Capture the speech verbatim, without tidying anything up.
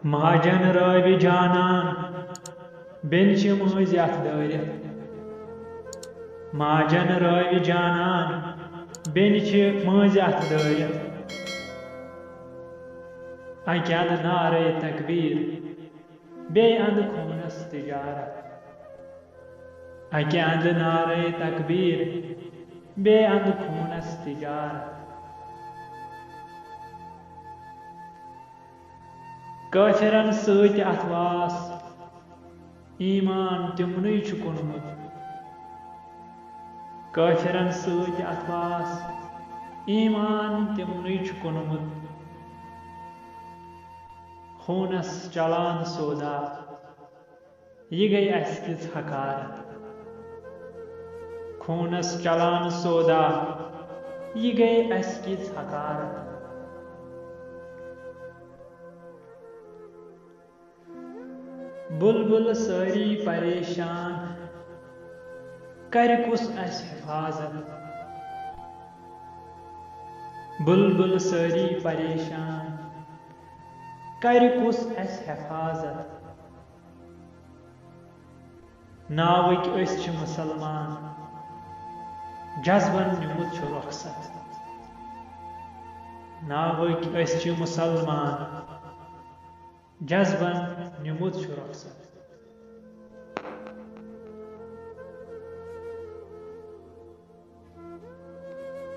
ماجن رٲوِ جانان، بیٚنہِ چھِ مٲنٛزِ اَتھ دٲرِتھ۔ ماجن رٲوِ جانان، بیٚنہِ چھِ مٲنٛزِ اَتھ دٲرِتھ۔ اَکہِ اَندٕ نعرے تکبیٖر، بیٚیہِ اَندٕ خوٗنس تجارت۔ اَکہِ اَندٕ نعرے تکبیٖر، بیٚیہِ اَندٕ خوٗنس تجارت۔ کٲفرن سۭتۍ اَتھ واس، ایمان تِمنٕے چھُ کُنمُت۔ کٲفرن سۭتۍ اَتھ واس، ایمان تِمنٕے چھُ کُنمُت۔ خوٗنس چلان سودا، یہِ گٔے اَسہِ کِژھ حقارت۔ خوٗنس چلان سودا، یہِ گٔے اَسہِ کِژھ حقارت۔ بُلبُل سٲری پریشان، کرِ کُس اَسہِ حفاظت؟ بُلبُل سٲری پریشان، کرِ کُس اَسہِ حفاظت؟ ناوٕکۍ أسۍ چھِ مُسلمان، جذبن نیوٗمُت چھُ رۄخصت۔ ناوٕکۍ أسۍ چھِ مُسلمان، جذبن نیوٗمُت چھُ رۄخصت۔